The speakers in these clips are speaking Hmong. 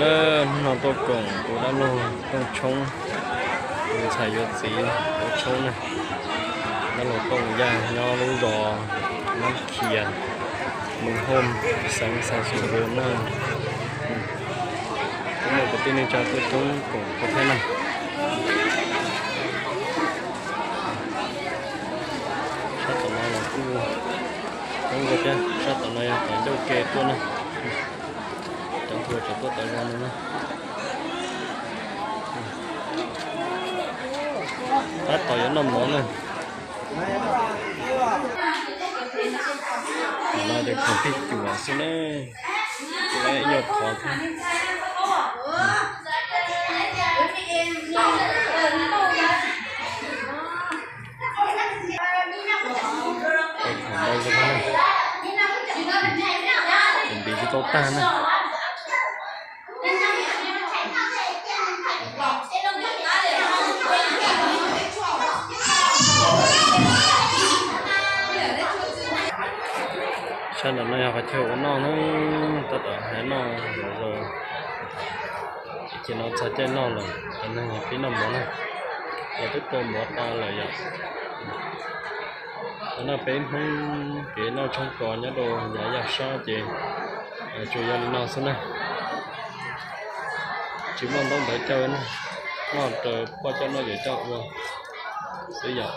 Hnub no tuaj koom tus dab laug Tooj Tshoob, tus ntxhais yuav txiv Tooj Tshoob na. Dab laug Tooj Yaj nyob lub zos Nab Khias, mus Hom, xeev Xais Xus Npus na. Kuv muaj kwv tij neej tsa tuaj coob koom kuv thiab na. Sab tom no los kuj coob kawg thiab, sab tom no yog tom ncauj ke tuaj na. Cov hluas tseem tuaj tom zos no na. Tab tom yuav noj mov na. Tam no ces khoom pib cuam xwb na. Lawv ib nyuag qhov thiab. Khoom ntau zog na. Khoom npiv tsis tau tag na. Sab nraum no yog qhov chaw ua noj na, tab tom hais noj zom zaws. Ces no txog caij noj lawm, cov neeg pib noj mov na. Lawv twb tua mov tas lawm yom. Cov no peb Hmoob kev noj tshoob kos nyob rau yav yaj sab ces tsuas yog li no xwb na. Tsis muaj ntaub ntawv caw na, noj raws poj coj noj yawm coj ua xwb yom.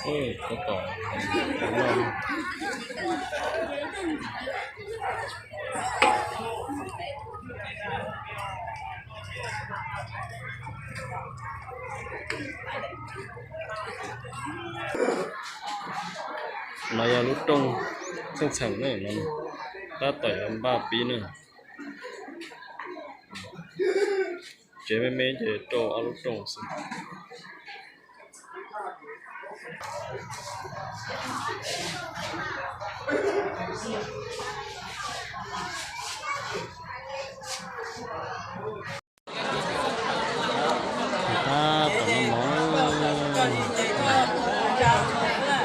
Tab tom No yog lub rooj txheej txheem na, tab tom yuav npaj pib na. Tsev me me ces rau ob lub rooj xwb. Tab tom noj mov. Coob kawg.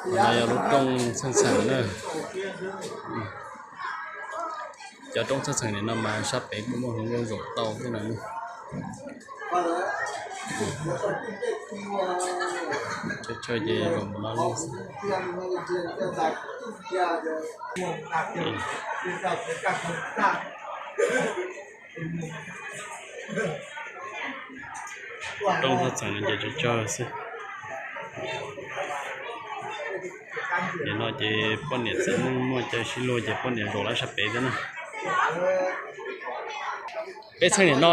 No yog lub rooj txheej txheem na. Cov roob txheej txheem nim no mas sab pem kuj muaj hluas nkauj zaum tau thiab no. Tsawg tsawg ces zaum no. Rooj txheej txheem no ces tsawg tsawg xwb. Nim no ces poj niam txiv neej muaj caij sib luag ces poj niam zaum lawv sab pem thiab na. Peb txheej nim no,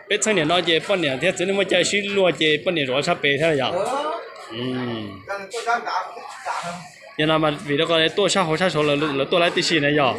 peb txheej nim no ces poj niam thiab txiv neej muaj caij sib luag ces poj niam zaum lawv sab pem thiab yom. Yog no mas vim rau qhov tuaj sab hauv sab saud lawv tuaj lawv tib si na yom.